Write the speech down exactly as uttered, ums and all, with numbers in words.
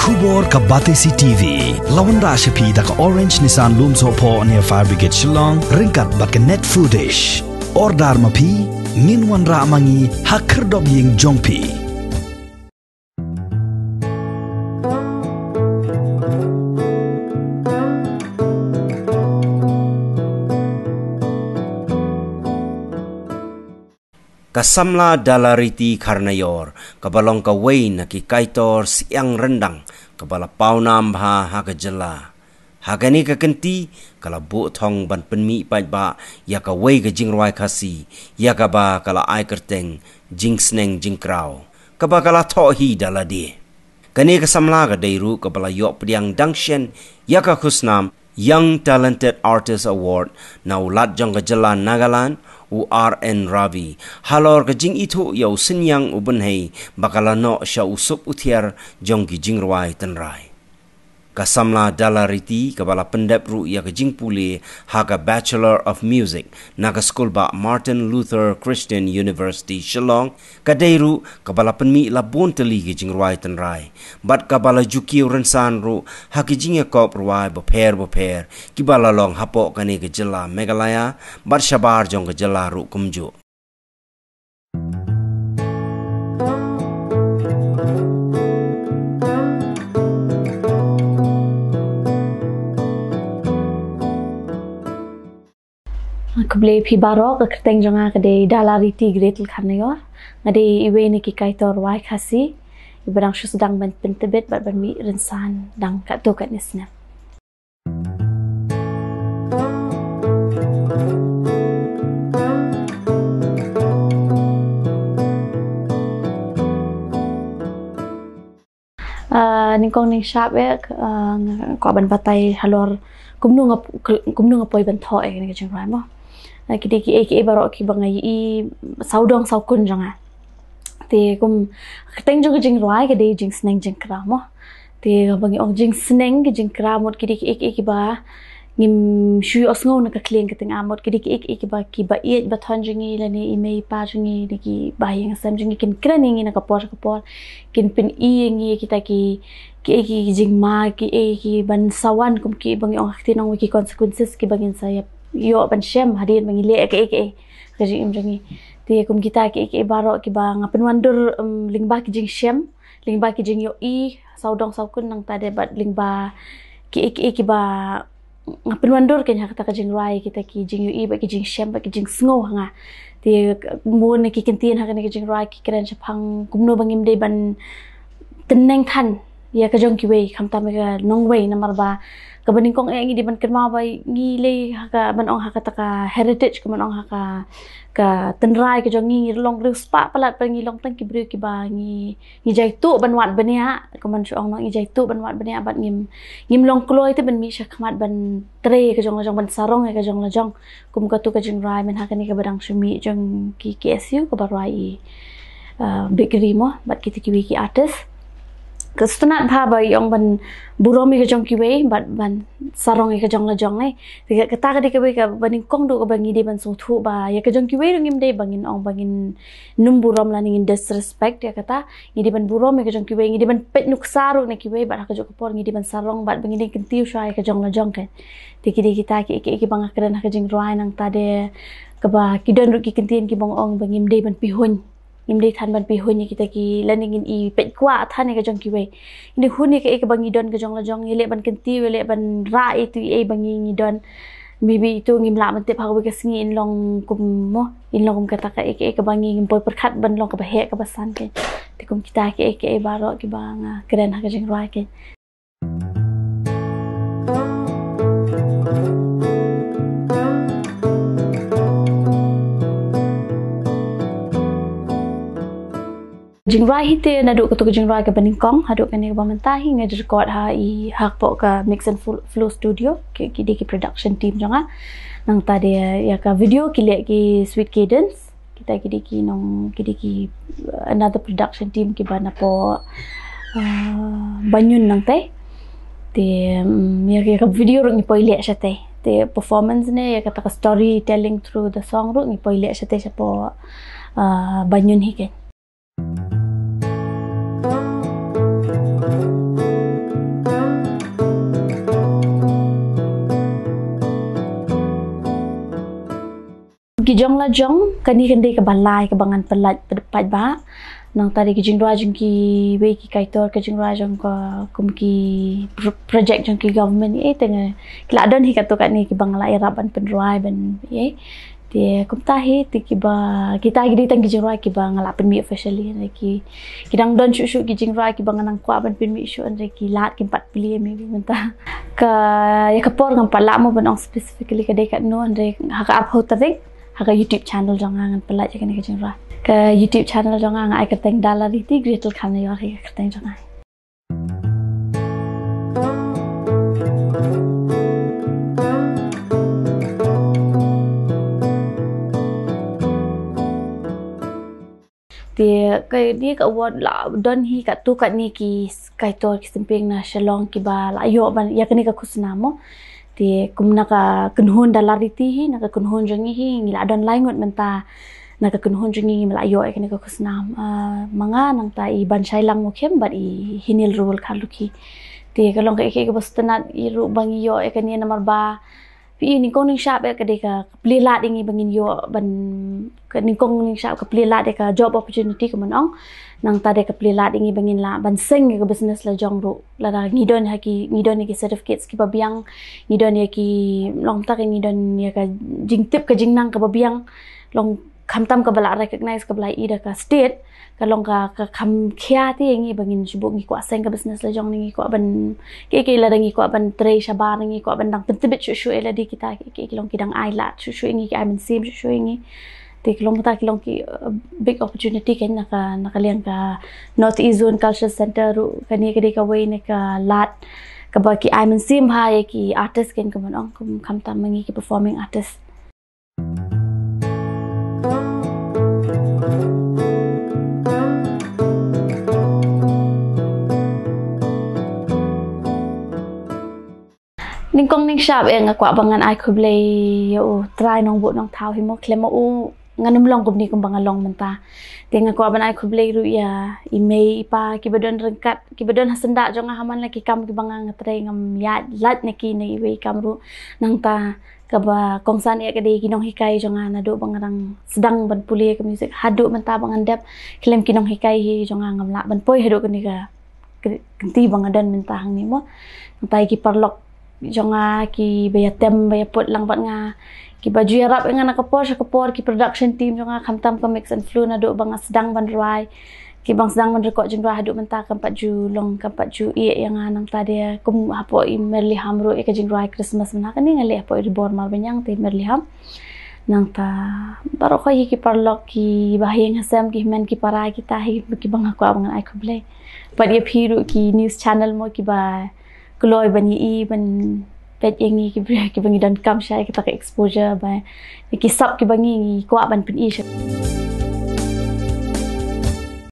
Khubor ka Batesi T V. La wanrah sha phi da ka Orange Nissan Lumsohphoh near Fire Brigade Shillong, ryngkat bad ka Net Foodish. Order ma phi, ngin wanrah ma ngi ha khyrdop ïing jong phi. Ka samla Dalariti Kharnaior, kaba long kawei na ki kaitor siang ryndang, kaba la pawnam bha ha ka jylla. Ha kane ka kynti, ka la buh thong ban pynmih paidbah ïa kawei ka jingrwai Khasi, ïa kaba ka la ai kyrteng Jingsneng Jingkraw, kaba ka la thoh hi da lade. Kane ka samla ka dei ruh kaba la ïoh pdiang dang shen ïa ka khusnam Young Talented Artist Award na u Lat jong ka jylla Nagaland, u R N Ravi, halor ka jingithuh ïa u synñiang u bynhei ba ka la noh sha u sup u thiar jong ki jingrwai tynrai. Ka samla Dalariti, kaba la pyndep ruh ïa ka jingpule ha ka Bachelor of Music na ka skul bah Martin Luther Christian University Shillong, ka dei ruh kaba la pynmih la bun tylli ki jingrwai tynrai, bad kaba la ju kiew rynsan ruh ha ki jingïakop rwai bapher bapher kiba la long hapoh kane ka jylla Meghalaya bad shabar jong ka jylla ruh kumjuh. Khublei phi baroh, ka kyrteng jong nga ka dei Dalariti Gretel Kharnaior. Nga dei iwei na ki kaitor rwai Khasi iba dang shu sdang ban pyntbit bad ban mih rynsan dang katto katne snem. Ah, nyngkong nyngshap eh, ah, nga kwah ban batai halor kumno nga, kumno nga poi ban thoh eh kane ka jingrwai mo. Ah, ki dei kiei kiei baroh kiba nga ïohi sawdong sawkun jong nga. Te kum, ka kyrteng jong ka jingrwai ka dei Jingsneng Jingkraw mo. Te haba ngi ong jingsneng ki jingkraw mut ki dei kiei kiei kiba ngim shu ïohsngew na ka khlieng ka tnga mut ki dei kiei kiei kiba, kiba ïeit ba thon jong ngi lane i mei i pa jong ngi ne ki ba ïing sem jong ngi kin kren ïa ngi na ka por ka por, kin pyni ïa ngi kita ki, kiei ki jingma, kiei ki ban sa wan kum kiba ngi ong ha ka ktien nongwei ki consequences kiba ngin sa ïoh ban shem hadien ba ngi leh kiei kiei ka jingim jong ngi. Te kum kita kiei kiei baroh kiba nga pynwandur, em, lyngba ki jingshem, lyngba ki jingïohi sawdong sawkun nangta de bad lyngba kiei kiei kiba nga pynwandur kein ha kata ka jingrwai, kita ki jingïohi bad ki jingshem bad ki jingsngew ha nga. Te bun na ki kyntien ha kane ka jingrwai ki kren shaphang kumno ba ngim dei ban tynneng than ïa ka jong kiwei khamtam ïa ka nongwei, namar ba kaba nyngkong eh ngi dei ban kynmaw ba ngi lei ha ka ban ong ha kata ka heritage, ka ban ong ha ka, ka tynrai ka jong ngi, ngi long riewspah palat, ba ngi long tang ki briew kiba ngi, ngi jaituh ban wad bniah, kumban shu ong noh, ngi jaituh ban wad bniah bad ngim, ngim long kloi te ban mih sha khmat ban trei ka jong la jong, ban sarong ïa ka jong la jong. Kum katu ka jingrwai mynta ha kane kaba dang shu mih jong ki K S U kaba rwai i, uh, Big Ri mo bad kita kiwei ki artist. Ka sngewtynnat bha ba i ong ban burom ïa ka jong kiwei bad ban sarong ïa ka jong la jong eh. Te kata ka dei kawei kaba nyngkong duh kaba ngi dei ban sngewthuh ba ïa ka jong kiwei ruh ngim dei ba ngin ong ba ngin nym burom lane ngin disrespect ïa kata. Ngi dei ban burom ïa ka jong kiwei, ngi dei ban peit nuksa ruh na kiwei bad ha kajuh ka por ngi dei ban sarong bad ba ngi dei kyntiew shuwa ïa ka jong la jong kein. Te ki dei kita ki, ki, kiba nga kren ha ka jingrwai, nangta de kaba ki don ruh ki kyntien kiba nga ong ba ngim dei ban pihuiñ. Ngim dei than ban pihuiñ ïa kita ki, lane ngin i peit kwah than ïa ka jong kiwei. Ngin hun ïa kaei kaba ngi don ka jong la jong, ïaleh ban kyntiew, ïaleh ban rah ïa itu i ei ba ngi, ngi don. Maybe itu ngim lah ban tip ha kawei ka sngi in long kum mo, in long kum kata kaei kaei kaba ngi, ngim poi pyrkhat ban long kaba heh kaba san kein. Te kum kita kaei kaei baroh kiba nga kren ha ka jingrwai kein. Jingrwai hi te naduh kato ka jingrwai kaba nyngkong haduh kane kaba mynta hi nga record ha i hapoh ka Mix and Flo-, Flow Studio, ki, ki dei ki production team jong nga. Nangta de ïa ka video ki leh ki Sweet Cadence. Kita ki dei ki nong, ki dei ki, uh, another production team kiba napoh, uh, Banyun nangta. Te, mm, ïa, ïa ka video ruh ngi poi leh shatei. Te performance ne ïa kata ka storytelling through the song ruh ngi poi leh shatei shapoh, uh, Banyun hi kein. Ki jong la jong, kane kan dei kaba lai kaba ngan pynlait pat ba. Nangta dei ki jingrwai jong kiwei ki kaitor, ki jingrwai jong ka kum ki pro-, project jong ki government, eh, te nga, ki la don hi katto katne kiba nga la ïarap ban pynrwai ban, eh. Te kumta hi, te kiba, kita ki dei tang ki jingrwai kiba nga la pynmih officially, ne ki, ki dang don shuh shuh ki jingrwai kiba nga nang kwah ban pynmih shuh, ne ki lad kim pat plie maybe mynta. Ka, ïa ka por ngam pat lah mo ban ong specifically ka dei katno, ne ha ka arphew tarik, ha ka YouTube channel jong nga ngan pynlait ïa kane ka jingrwai. Ka YouTube channel jong nga nga ai kyrteng Dalariti, Gretel Kharnaior hi ka kyrteng jong nga. Te kane ka award la don hi katto katne ki kaitor ki symping na Shillong kiba la ïoh ban ïa kane ka khusnam mo. Te kum na ka kynhun Dalariti hi, na ka kynhun jong ngi hi, ngi la don lai ngut mynta na ka kynhun jong ngi, ngi la ïoh ïa kane ka khusnam. Ah, ma nga nangta i Banshailang Mukhim bad i Hinil Ruwal Kharlukhi. Te ka long kaei kaei kaba sngewtynnat ïa ruh ba ngi ïoh ïa kane namar ba phi i nyngkong nyngshap ïa ka dei ka plie lad ïa ngi ba ngin ïoh ban, ka nyngkong nyngshap ka plie lad ïa ka job opportunity kumno ong. Nangta dei ka plie lad ïa ngi ba ngin lah ban seng ïa ka business la jong ruh. Lada ngi don ha ki, ngi don ïa ki certificates kiba biang, ngi don ïa ki, long ta ka ngi don ïa ka jingtip ka jingnang kaba biang. Long khamtam kaba la recognize kaba la i da ka state, ka long ka, ka kham khia te ïa ngi ba ngin shu buh ngi kwah seng ka business la jong ngi kwah ban, kaei kaei lada ngi kwah ban trei shabar ngi kwah ban dang pyntbit shuh shuh ïa lade kita, kaei kaei ki long ki dang ai lad shuh shuh ïa ngi, ki ai mynsiem shuh shuh ïa ngi. Te ki long mynta ki long ki, uh, big opportunity kein na ka, na ka liang ka North East Zone Cultural Centre ruh, kane ka dei kawei na ka lad kaba ki ai mynsiem bha ïa ki artist kein kumno ong, kum khamtam ma ngi ki performing artist. Nyngkong nyngshap eh nga kwah ba ngan ai khublei ïa u Trai Nongbuh Nongthaw hi mo, khlem ma u ngan ym long kumne kumba nga long mynta. Te nga kwah ban ai khublei ruh ïa i mei i pa kiba don ryngkat, kiba don ha syndah jong nga ha man la ki kam kiba nga nga trei, ngam ïaid lait na ki na iwei i kam ruh. Nangta kaba kongsan eh ka dei ki nonghikai jong nga naduh ba nga dang sdang ban pule ka music haduh mynta ba ngan dep. Khlem ki nonghikai hi jong nga ngam lah ban poi haduh kane ka kynti ba nga don mynta hangne mo. Nangta ïa ki paralok jong nga kiba ïatem ba ïaput lang bad nga, kiba ju ïarap ïa nga na ka por sha ka por, ki production team jong nga, khamtam ka Mix and Flow naduh ba nga sdang ban rwai, kiba nga sdang ban record jingrwai haduh mynta kam pat ju long, kam pat ju ïeh ïa nga. Nangta dei kum hapoh i Merliham ruh ïa ka jingrwai Christmas mynta kane nga leh hapoh i Ri Bor Marbaniang te Merliham. Nangta baroh khoit hi ki paralok, ki bahaïing hasem, ki hynmen ki para, kita hi kiba nga kwah ba ngan ai khublei. Bad ïa phi ruh ki news channel mo kiba kloi ban ïohi ban peit ïa ngi ki briew kiba ngi donkam shai kita ka exposure ba ki sap kiba ngi, ngi kwah ban pyni shai.